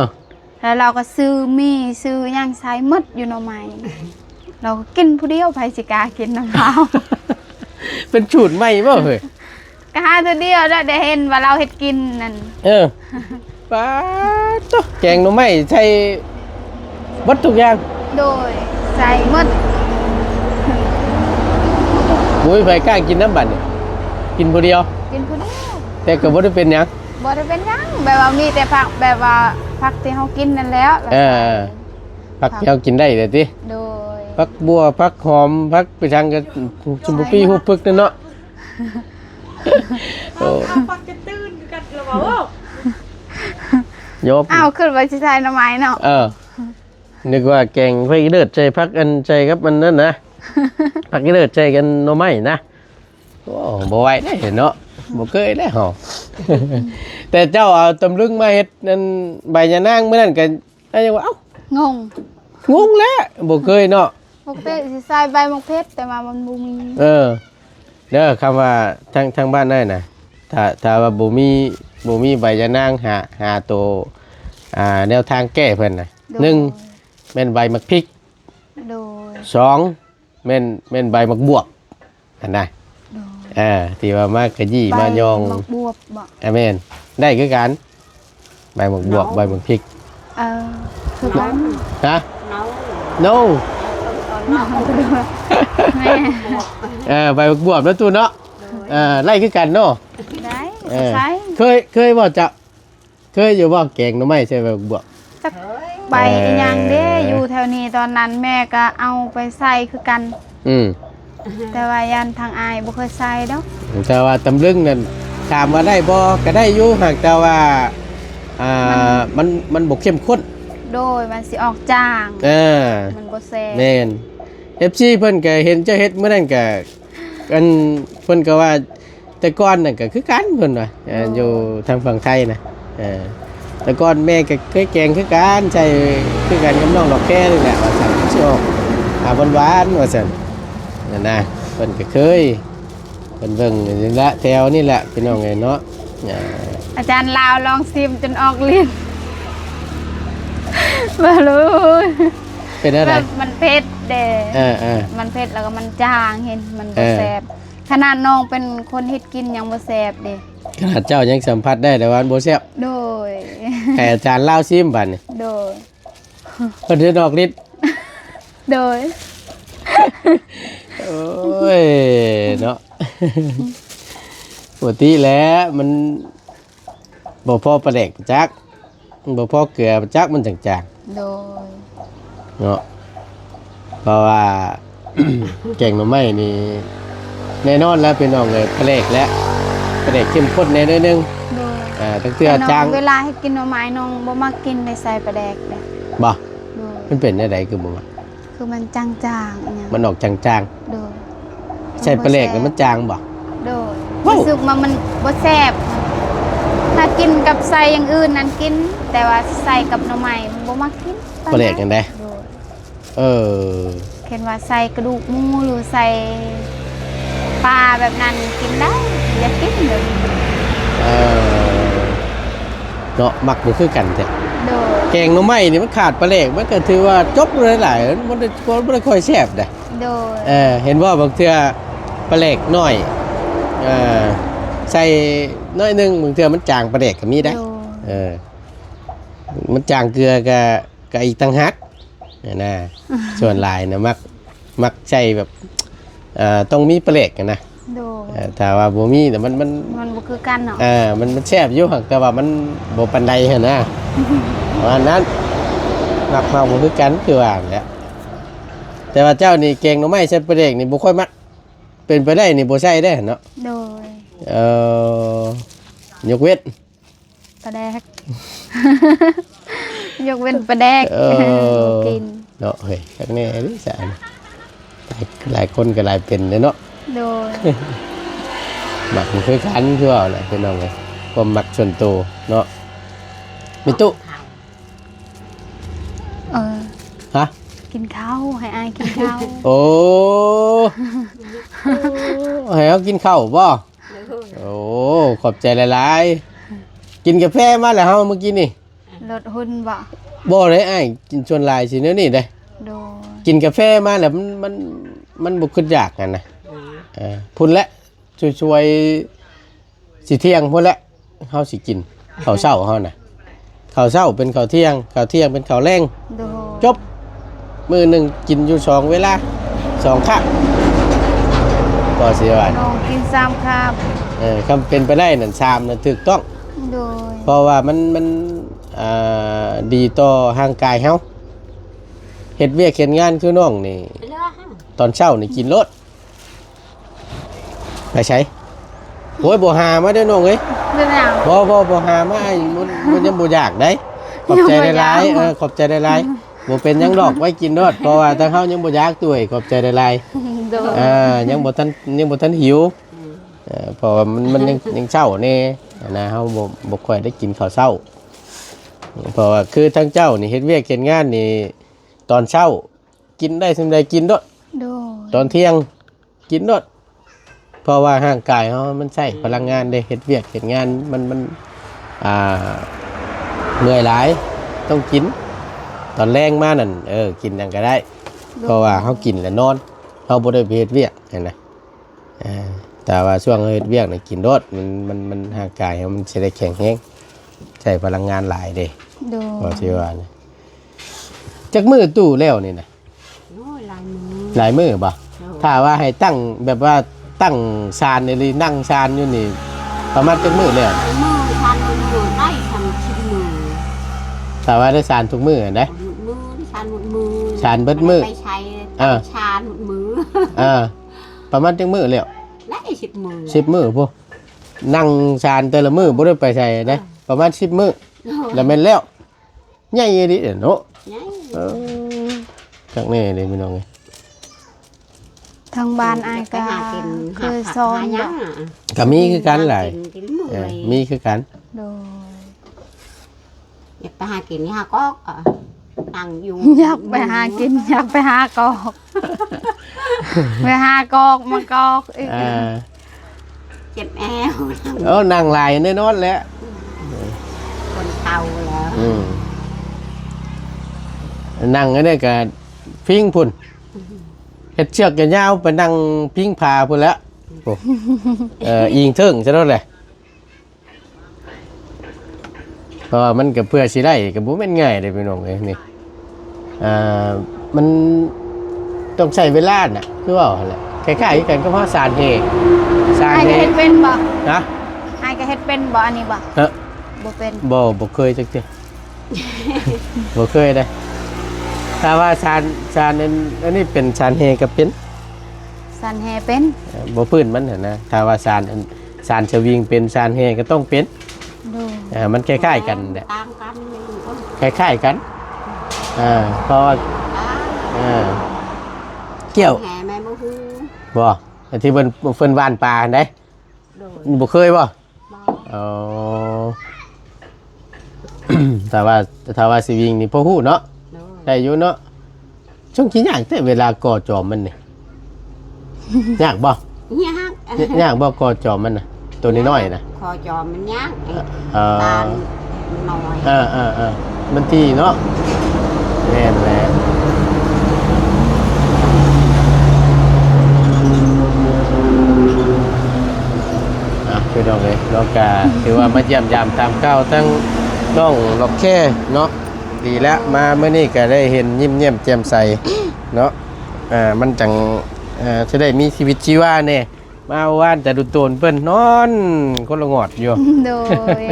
ແລ້ວລາວກໍຊື້ໝີ່ຊື້ຫຍັງໃສ່ໝົດຢູ່ໜໍ່ໄມ້ ລາວກໍກິນຜູ້ດຽວ ໃຜຊິກ້າກິນນຳລາວ. ເປັນສູດໃໝ່ບໍ່ເຮີ້ຍ? ກໍຫາເທື່ອດຽວແລ້ວໄດ້ເຫັນວ່າລາວເຮັດກິນນັ້ນ. ເອີ ປາດໂທ້ ແກງໜໍ່ໄມ້ໃສ່ໝົດທຸກຢ່າງ. ໂດຍ ໃສ່ໝົດ. ບໍ່ມີໃຜກ້າກິນນຳບັດນີ້ ກິນຜູ້ດຽວ ກິນຜູ້ດຽວ ແຕ່ກໍບໍ່ໄດ້ເປັນຫຍັງ. ບໍ່ໄດ້ເປັນຫຍັງ ແບບວ່າມີແຕ່ຜັກ ແບບວ່າຜັກທີ່ເຮົາກິນນັ້ນແຫຼະ. ເອີ ຜັກທີ່ເຮົາກິນໄດ້ເດ້ຕິ. ໂດຍ ຜັກບົວ ຜັກຫອມ ຜັກໄປທາງກໍ ຊຸມປີ ຮູບພຶກນັ້ນເນາະ. ໂອ້ ເອົາ ຜັກຈະຕື່ນຄືກັນລະເວົ້າ. ໂຍບ ອ້າວ ຄິດວ່າຊິໃສ່ໜໍ່ໄມ້ເນາະ. ເອີ ນຶກວ່າແກງຜັກອີເລີດໃສ່ຜັກອັນ ໃສ່ກັບອັນນັ້ນນະ ຜັກອີເລີດໃສ່ກັນໜໍ່ໄມ້ນະ. ໂອ້ ບໍ່ໄຫວເດ້ເນາະ ບໍ່ເຄີຍເດ້ເຮົາ. ແຕ່ເຈົ້າເອົາຕຳລຶງມາເຮັດອັນໃບຍານາງມື້ນັ້ນກໍ ເອົາຫຍັງວະ ເອົ້າ ງົງ ງົງແຫຼະ ບໍ່ເຄີຍເນາະ. ປົກກະຕິຊິໃສ່ໃບໝາກເຜັດ ແຕ່ວ່າມັນບໍ່ມີ. ເອີ ເດີ ຄຳວ່າທາງ ທາງບ້ານອ້າຍນະ ຖ້າ ຖ້າວ່າບໍ່ມີ ບໍ່ມີໃບຍານາງ ຫາ ຫາໂຕ ອ່າ ແນວທາງແກ້ເພິ່ນນະ. ໂດຍ ໜຶ່ງ ແມ່ນໃບໝາກພິກ. ໂດຍ ສອງ ແມ່ນ ແມ່ນໃບໝາກບວບຫັ້ນນະ. ໂດຍ ເອີ ທີ່ວ່າມາຂະຢີ້ມາຍອງ ໃບໝາກບວບບໍ? ອາ ແມ່ນ ໄດ້ຄືກັນ ໃບໝາກບວບ ເນົາ ໃບໝາກພິກ. ເອີ ຄືກັນ. ຮະ? ເນົາ ໂນ ເນົາ ແມ່ນ ເອີ ໃບໝາກບວບເນາະຕູ້ເນາະ. ໂດຍ ເອີ ໄດ້ຄືກັນເນາະ. ໄດ້ ເອີ ໃຊ້ ເຄີຍ ເຄີຍບໍ່ເຈົ້າ? ເຄີຍຢູ່ບໍ່ ແກງໜໍ່ໄມ້ໃສ່ໃບບວບ? ຈັກໃບອີ່ຫຍັງເດ້ ເອີ ຢູ່ແຖວນີ້ ຕອນນັ້ນແມ່ກໍເອົາໄປໃສ່ຄືກັນ. ອືມ ແຕ່ວ່າຢ້ານທາງອ້າຍບໍ່ເຄີຍໃສ່ດອກ. ແຕ່ວ່າຕຳລຶງນັ້ນ ຖາມວ່າໄດ້ບໍ່? ກໍໄດ້ຢູ່ ຫາກແຕ່ວ່າ ອ່າ ມັນ ມັນ ມັນບໍ່ເຂັ້ມຂຸ້ນ. ໂດຍ ມັນຊິອອກຈາງ. ເອີ ມັນບໍ່ແຊບ. ແມ່ນ. ເອັຟຊີເພິ່ນກໍເຫັນເຈົ້າເຮັດມື້ນັ້ນກໍ ອັນ ເພິ່ນກໍວ່າ ແຕ່ກ່ອນນັ້ນກໍຄືກັນເພິ່ນວ່າ ເອີ ໂອ້ ຢູ່ທາງຝັ່ງໄທນະ ເອີ ແຕ່ກ່ອນແມ່ກໍເຄີຍແກງຄືກັນ ໃສ່ຄືກັນກັບນ້ອງດອກແຄນີ້ແຫຼະວ່າຊັ້ນ ຊິອອກ ອາ ຫວານໆວ່າຊັ້ນ ນັ້ນນະ ເພິ່ນກໍເຄີຍ ເພິ່ນເບິ່ງນີ້ແຫຼະ ແຖວນີ້ແຫຼະ ພີ່ນ້ອງເອີຍເນາະ ອາ ອາຈານລາວລອງຊີມຈົນອອກລິ້ນ ບໍ່ຮູ້ ເປັນແນວໃດ? ແບບມັນເຜັດເດ້ ເອີໆ ມັນເຜັດແລ້ວກໍມັນຈາງ ເຫັນມັນບໍ່ແຊບ ເອີ ຂະໜາດນ້ອງເປັນຄົນເຮັດກິນຍັງບໍ່ແຊບເດ້ ຂະໜາດເຈົ້າຍັງສຳຜັດໄດ້ແລ້ວວ່າມັນບໍ່ແຊບ ໂດຍ ໃຫ້ອາຈານລາວຊີມບາດນີ້ ໂດຍ ເພິ່ນຈະອອກລິດ ໂດຍ ໂອ້ຍ ເນາະ ປົກກະຕິແຫຼະ ມັນບໍ່ພໍປາແດກປະຈັກ ບໍ່ພໍເກືອປະຈັກ ມັນຈັ່ງຈາງ ໂດຍ ເນາະ ເພາະວ່າ ແກງໜໍ່ໄມ້ນີ້ ແນ່ນອນແລ້ວພີ່ນ້ອງເອີຍ ປາແດກແຫຼະ ປາແດກເຂັ້ມຂຸ້ນແດ່ໜ້ອຍໜຶ່ງ ໂດຍ ເອີ ຕັ້ງເທື່ອຈາງ ແຕ່ນ້ອງເວລາເຮັດກິນໜໍ່ໄມ້ ນ້ອງບໍ່ມັກກິນໄດ້ໃສ່ປາແດກເດ້ ບໍ່? ໂດຍ ມັນເປັນແນວໃດຄືບໍ່ມັກ? ຄືມັນຈາງໆ ອີຫຍັງ ມັນອອກຈາງໆ ໂດຍ ໃສ່ປາແດກແລ້ວມັນຈາງບໍ່? ໂດຍ ເວົ້າ ຮູ້ສຶກວ່າມັນບໍ່ແຊບ ຖ້າກິນກັບໃສ່ຢ່າງອື່ນນັ້ນກິນ ແຕ່ວ່າໃສ່ກັບໜໍ່ໄມ້ບໍ່ມັກກິນ ປາແດກຈັ່ງໃດ? ໂດຍ ເອີ ເຫັນວ່າໃສ່ກະດູກໝູ ຫຼືໃສ່ປາແບບນັ້ນກິນໄດ້ ຢາກກິນເລີຍ ເອີ ເນາະ ມັກບໍ່ຄືກັນແທ້ ໂດຍ ແກງໜໍ່ໄມ້ນີ້ມັນຂາດປາແດກ ມັນກໍຖືວ່າຈົບເລີຍຫຼາຍ ມັນບໍ່ໄດ້ ບໍ່ໄດ້ຄ່ອຍແຊບເດ້ ໂດຍ ເອີ ເຫັນບໍ່ ບາງເທື່ອປາແດກໜ້ອຍ ເອີ ໃສ່ໜ້ອຍໜຶ່ງ ບາງເທື່ອມັນຈາງປາແດກກໍມີໄດ໋ ໂດຍ ເອີ ມັນຈາງເກືອກໍ ກໍອີກຕ່າງຫາກ ຫັ້ນນະ ສ່ວນຫຼາຍນະມັກ ມັກໃສ່ແບບ ເອີ ຕ້ອງມີປາແດກຫັ້ນນະ ໂດຍ ເອີ ຖ້າວ່າບໍ່ມີນະ ມັນ ມັນ ມັນບໍ່ຄືກັນເນາະ ເອີ ມັນ ມັນແຊບຢູ່ ຫາກແຕ່ວ່າມັນບໍ່ປານໃດຫັ້ນນະ ປະມານນັ້ນ ມັກເຮົາບໍ່ຄືກັນ ຄືວ່າຫັ້ນແຫຼະ ແຕ່ວ່າເຈົ້ານີ້ແກງໜໍ່ໄມ້ໃສ່ປາແດກນີ້ບໍ່ຄ່ອຍມັກ ເປັນໄປໄດ້ນີ້ບໍ່ໃສ່ເດ້ເນາະ ໂດຍ ເອີ ຍົກເວັ້ນ ປາແດກ ຍົກເວັ້ນປາແດກ ເອີ ບໍ່ກິນ ເນາະ ເຮີ້ຍ ຈັກແນ່ເດ້ສະ ຫຼາຍ ຫຼາຍຄົນກໍຫຼາຍເປັນເດ້ເນາະ ໂດຍ ມັກບໍ່ຄືກັນ ຄືວ່າແຫຼະພີ່ນ້ອງເອີຍ ຄວາມມັກສ່ວນໂຕເນາະ ມີຕູ້ ເອີ ຮະ ກິນເຂົ້າ ໃຫ້ອ້າຍກິນເຂົ້າ ໂອ້ ໃຫ້ເຮົາກິນເຂົ້າບໍ່? ໂອ້ ຂອບໃຈຫຼາຍໆ ກິນກາແຟມາແລ້ວເຮົາມື້ກີ້ນີ້ ລົດຫຸ່ນບໍ່? ບໍ່ເດ້ອ້າຍ ກິນສ່ວນຫຼາຍຊິແນວນີ້ເດ້ ໂດຍ ກິນກາແຟມາແລ້ວມັນ ມັນ ມັນບໍ່ຄຶດຢາກຫັ້ນນະ ເອີ ພຸ້ນແຫຼະ ຊ່ວຍໆ ຊິທ່ຽງພຸ້ນແຫຼະ ເຮົາຊິກິນເຂົ້າເຊົ້າເຮົານະ ເຂົ້າເຊົ້າເປັນເຂົ້າທ່ຽງ ເຂົ້າທ່ຽງເປັນເຂົ້າແລງ ໂດຍ ຈົບ ມື້ໜຶ່ງກິນຢູ່ສອງເວລາ ສອງຄາບ ກໍຊິວ່າ ນ້ອງກິນສາມຄາບ ເອີ ຄັນເປັນໄປໄດ້ນັ້ນ ສາມນະຖືກຕ້ອງ ໂດຍ ເພາະວ່າມັນ ມັນ ອ່າ ດີຕໍ່ຮ່າງກາຍເຮົາ ເຮັດວຽກເຮັດງານຄືນ້ອງນີ້ ຕອນເຊົ້ານີ້ກິນໂລດ ໄປໃສ? ໂອ້ຍ ບໍ່ຫາມາເດີ້ນ້ອງເອີຍ ເປັນຫຍັງ? ບໍ່ ບໍ່ ບໍ່ຫາມາ ອ້າຍ ມັນ ມັນຍັງບໍ່ຢາກໃດ໋ ຂອບໃຈຫຼາຍໆ ເອີ ຂອບໃຈຫຼາຍໆ ບໍ່ເປັນຫຍັງດອກ ໄວ້ກິນໂລດ ເພາະວ່າທາງເຮົາຍັງບໍ່ຢາກ ໂດຍ ຂອບໃຈຫຼາຍໆ ໂດຍ ອ່າ ຍັງບໍ່ທັນ ຍັງບໍ່ທັນຫິວ ເອີ ເພາະວ່າມັນ ມັນຍັງ ຍັງເຊົ້າແດ່ຫັ້ນນະ ເຮົາບໍ່ ບໍ່ຄ່ອຍໄດ້ກິນເຂົ້າເຊົ້າ ເພາະວ່າຄືທາງເຈົ້ານີ້ເຮັດວຽກເຮັດງານນີ້ ຕອນເຊົ້າ ກິນໄດ້ສ່ຳໃດກິນໂລດ ໂດຍ ຕອນທ່ຽງກິນໂລດ ເພາະວ່າຮ່າງກາຍເຮົາມັນໃຊ້ພະລັງງານເດ້ ເຮັດວຽກເຮັດງານ ມັນ ມັນ ອ່າ ເມື່ອຍຫຼາຍ ຕ້ອງກິນ ຕອນແລງມານັ້ນ ເອີ ກິນຫຍັງກໍໄດ້ ໂດຍ ເພາະວ່າເຮົາກິນແລ້ວນອນ ເຮົາບໍ່ໄດ້ໄປເຮັດວຽກຫັ້ນນະ ເອີ ແຕ່ວ່າຊ່ວງເຮົາເຮັດວຽກນີ້ກິນໂລດ ມັນ ມັນ ມັນ ຮ່າງກາຍເຮົາມັນຊິໄດ້ແຂງແຮງ ໃຊ້ພະລັງງານຫຼາຍເດ້ ໂດຍ ກໍຊິວ່ານະ ຈັກມື້ຕູ້ແລ້ວນີ້ນະ? ໂອ້ຍ ຫຼາຍມື້ ຫຼາຍມື້ບໍ່? ໂດຍ ຖ້າວ່າໃຫ້ຕັ້ງ ແບບວ່າຕັ້ງຊານອີ່ຫຼີ ນັ່ງຊານຢູ່ນີ້ ປະມານຈັກມື້ແລ້ວ? ມື້ຊານມື້ໄດ້ຊານສິບມື້ ຖ້າວ່າໄດ້ຊານທຸກມື້ຫັ້ນເດ້ ໝົດມື້ ຊານໝົດມື້ ຊານເບິດມື້ ບໍ່ໄດ້ໄປໃສ ເອີ ຊານໝົດມື້ ເອີ ປະມານຈັກມື້ແລ້ວ? ໄດ້ສິບມື້ ສິບມື້ພຸ້ນ ນັ່ງຊານແຕ່ລະມື້ບໍ່ໄດ້ໄປໃສເດ້ ເອີ ປະມານສິບມື້ ໂດຍ ລະແມ່ນແລ້ວ ໃຫຍ່ອີ່ຫຼີເນາະ ໃຫຍ່ ເອີ ຄັກແນ່ເດ້ພີ່ນ້ອງເອີຍ ທາງບ້ານອ້າຍກໍເຄີຍສອນ ຫາຫຍັງ ກໍມີຄືກັນຫຼາຍ ຫາກິນ ເອີ ມີຄືກັນ ໂດຍ ຢາກໄປຫາກິນຫາກອກ ເອີ ນັ່ງຢູ່ ຢາກໄປຫາກິນ ຢາກໄປຫາກອກ ໄປຫາກອກມາກອກອີກ ເອີ ເຈັບແອວ ເອີ ນັ່ງຫຼາຍແນ່ນອນແຫຼະ ຄົນເຖົ້າແລ້ວ ອືມ ນັ່ງອັນນີ້ກໍພິງພຸ້ນ ເຮັດເຊືອກຍາວໆ ໄປນັ່ງພິງຜາພຸ້ນແຫຼະ ໂອ້ ເອີ ອີງເທິງຊະໂລດແຫຼະ ເພາະວ່າມັນກໍເພື່ອຊິໄດ້ ກໍບໍ່ແມ່ນງ່າຍເດ້ພີ່ນ້ອງເອີຍ ນີ້ ອ່າ ມັນຕ້ອງໃຊ້ເວລານະ ຄືເວົ້າຫັ້ນແຫຼະ ຄ້າຍໆ ຄືກັນກັບເຮົາສານແຮ່ ສານແຮ່ ອ້າຍກໍເຮັດເປັນບໍ່? ຮະ? ອ້າຍກໍເຮັດເປັນບໍ່ ອັນນີ້ບໍ່? ຮະ? ບໍ່ເປັນ ບໍ່ ບໍ່ເຄີຍຈັກເທື່ອ ບໍ່ເຄີຍເດ້ ຖ້າວ່າສານ ສານອັນ ອັນນີ້ເປັນ ສານແຮ່ກໍເປັນ ສານແຮ່ເປັນ ເອີ ບໍ່ພື້ນມັນຫັ້ນນະ ຖ້າວ່າສານອັນ ສານສະວິງເປັນ ສານແຮ່ກໍຕ້ອງເປັນ ໂດຍ ເອີ ມັນຄ້າຍໆກັນແຫຼະ ຕ່າງກັນ ຄ້າຍໆກັນ ເອີ ເພາະວ່າ ເອີ ກ່ຽວ ແຮ່ແມ່ນບໍ່ຮູ້ ບໍ່ ອັນທີ່ເພິ່ນ ເພິ່ນຫວ່ານປາຫັ້ນເດ້ ໂດຍ ບໍ່ເຄີຍບໍ່? ບໍ່ ອໍ ຖ້າວ່າ ຖ້າວ່າສະວິງນີ້ພໍຮູ້ເນາະ ໂດຍ ໄດ້ຢູ່ເນາະ ຊ່ວງຂີ້ຍາກແຕ່ເວລາກໍ່ຈອມມັນນີ້ ຍາກບໍ່? ຍາກ ຍ- ຍາກບໍ່ກໍ່ຈອມມັນນະ? ໂຕນ້ອຍໆນະ ຄໍຈອມມັນຍາກ ເອີ ຕານມັນນ້ອຍ ເອີໆໆ ມັນຖີ່ເນາະ ແມ່ນແຫຼະ ອ່ະ ພີ່ນ້ອງເອີຍເນາະ ກະຖືວ່າມາຢ້ຽມຢາມຕາມຂ່າວທັງນ້ອງດອກແຄເນາະ ດີແລ້ວ ມາມື້ນີ້ກະໄດ້ເຫັນຍິ້ມແຍ້ມແຈ່ມໃສເນາະ ອ່າ ມັນຈັ່ງ ເອີ ຊິໄດ້ມີຊີວິດຊີວາແດ່ ມາວານແຕ່ດຸນໂຕນເພິ່ນນອນຄົນລະງອດຢູ່ ໂດຍ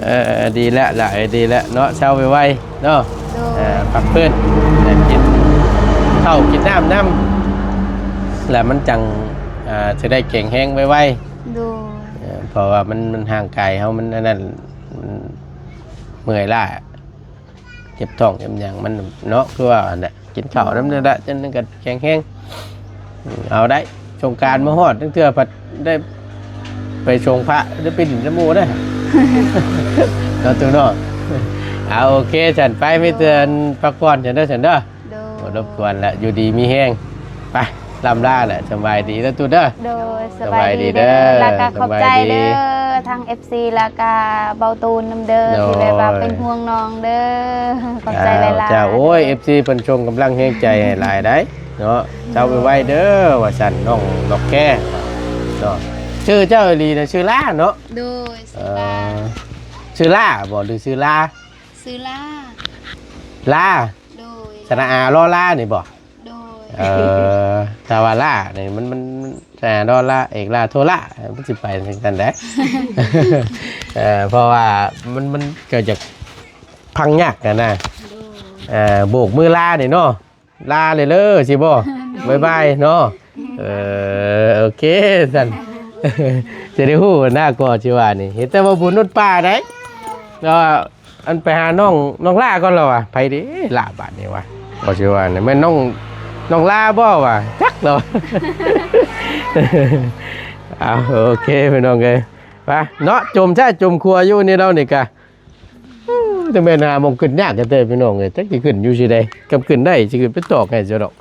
ເອີ ດີແລ້ວລະ ເອີ ດີແລ້ວເນາະ ເຊົາໄວໆເນາະ ໂດຍ ເອີ ພັກຟື້ນ ແລະ ກິນເຂົ້າກິນນ້ຳນຳ ແລ້ວມັນຈັ່ງ ເອີ ຊິໄດ້ແຂງແຮງໄວໆ ໂດຍ ເອີ ເພາະວ່າມັນ ມັນຮ່າງກາຍເຮົາມັນອັນນັ້ນ ມັນເມື່ອຍລ້າ ເຈັບທ້ອງເຈັບຫຍັງມັນເນາະ ຄືວ່າຫັ້ນແຫຼະ ກິນເຂົ້ານຳນີ້ລະ ຈັ່ງນັ້ນກໍແຂງແຮງ ເອົາໄດ້ ສົງການມາຮອດ ລາງເທື່ອພັດໄດ້ໄປສົງພະ ໄດ້ໄປຫຼິ້ນນຳໝູ່ເດ້ ເນາະ ຕູ້ເນາະ ເອົາ ໂອເຄ ຊັ້ນໄປ ມີແຕ່ພັກຜ່ອນຊັ້ນເດີ ຊັ້ນເດີ ໂດຍ ບໍ່ລົບກວນລະ ຢູ່ດີມີແຮງ ໄປ ລ່ຳລາແຫຼະ ສະບາຍດີເດີຕູ້ເດີ ໂດຍ ສະບາຍດີເດີ ສະບາຍດີເດີ ແລ້ວກໍຂອບໃຈເດີ ສະບາຍດີ ທັງເອັຟຊີ ແລ້ວກໍເບົາຕູນນຳເດີ ໂດຍ ທີ່ແບບວ່າເປັນຫ່ວງນ້ອງເດີ ຂອບໃຈຫຼາຍໆ ເຈົ້າ ເຈົ້າ ໂອ້ຍ ເອັຟຊີ ເພິ່ນສົ່ງກຳລັງແຮງໃຈໃຫ້ຫຼາຍໄດ໋ເນາະ ເຊົາໄວໆເດີ ວ່າຊັ້ນ ນ້ອງດອກແຄເນາະ ຊື່ເຈົ້າອີ່ຫຼີນະ ຊື່ລາເນາະ ໂດຍ ເອີ ຊື່ລາ ຊື່ລາບໍ ຫຼື ຊື່ລາ? ຊື່ລາ ລາ ໂດຍ ສະລະອາ ລໍລານີ້ບໍ? ໂດຍ ເອີ ຖ້າວ່າລານີ້ມັນ ມັນ ມັນ ສະລະອາ ລໍລາ ເອກລາ ໂທລາ ມັນຊິໄປຈັ່ງຊັ້ນແຫຼະ ເອີ ເພາະວ່າມັນ ມັນກໍຈະຟັງຍາກຫັ້ນນະ ໂດຍ ເອີ ໂບກມືລານີ້ເນາະ ລາເລີຍເລີ ຊິບໍ? ໂດຍ ບາຍບາຍເນາະ ເອີ ໂອເຄຊັ້ນ ຈະໄດ້ຮູ້ນະ ກໍຊິວ່ານີ້ ເຫັນແຕ່ວ່າບຸນນຸດປ່າໄດ໋ ແຕ່ວ່າ ອັນໄປຫານ້ອງ ນ້ອງຫຼ້າກ່ອນລະວະ ໃຜເດຫຼ້າບາດນີ້ວະ ກໍຊິວ່ານີ້ແມ່ນນ້ອງ ນ້ອງຫຼ້າບໍ່ວະ ຈັກລະວະ ເອົາ ໂອເຄພີ່ນ້ອງເອີຍ ໄປເນາະ ຈົມແທ້ຈົມຂົວຢູ່ນີ້ລາວນີ້ກະ ຈັ່ງແມ່ນຫາໝ່ອງຂຶ້ນຍາກແທ້ພີ່ນ້ອງເອີຍ ຈັກຊິຂຶ້ນຢູ່ຊິໃດ ຄັນຂຶ້ນໄດ້ຊິຂຶ້ນໄປຕອກໃຫ້ຊະດອກ.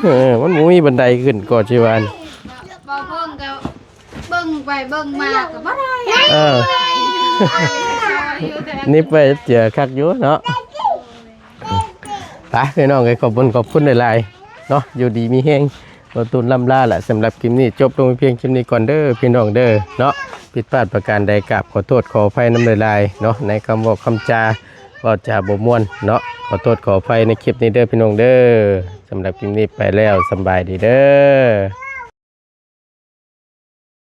ເອີ ມັນບໍ່ມີບັນໄດຂຶ້ນກໍຊິວ່າ ບໍ່ເບິ່ງກໍເບິ່ງໄປເບິ່ງມາກໍບໍ່ໄດ້ ເອີ ນິບໄວ້ເຈືອຄັກຢູ່ເນາະ ໄປພີ່ນ້ອງເອີຍ ຂອບຄຸນ ຂອບຄຸນຫຼາຍໆເນາະ ຢູ່ດີມີແຮງ ບໍ່ຕູນລ່ຳລາລະ ສຳລັບຄລິບນີ້ຈົບລົງພຽງຄລິບນີ້ກ່ອນເດີພີ່ນ້ອງເດີເນາະ ຜິດພາດປະການໃດກາບຂໍໂທດຂໍອະໄພນຳຫຼາຍໆເນາະ ໃນຄຳເວົ້າຄຳຈາ ເວົ້າຈາບໍ່ມ່ວນເນາະ ຂໍໂທດຂໍອະໄພໃນຄລິບນີ້ເດີພີ່ນ້ອງເດີ ສຳລັບຄລິບນີ້ໄປແລ້ວ ສຳບາຍດີເດີ.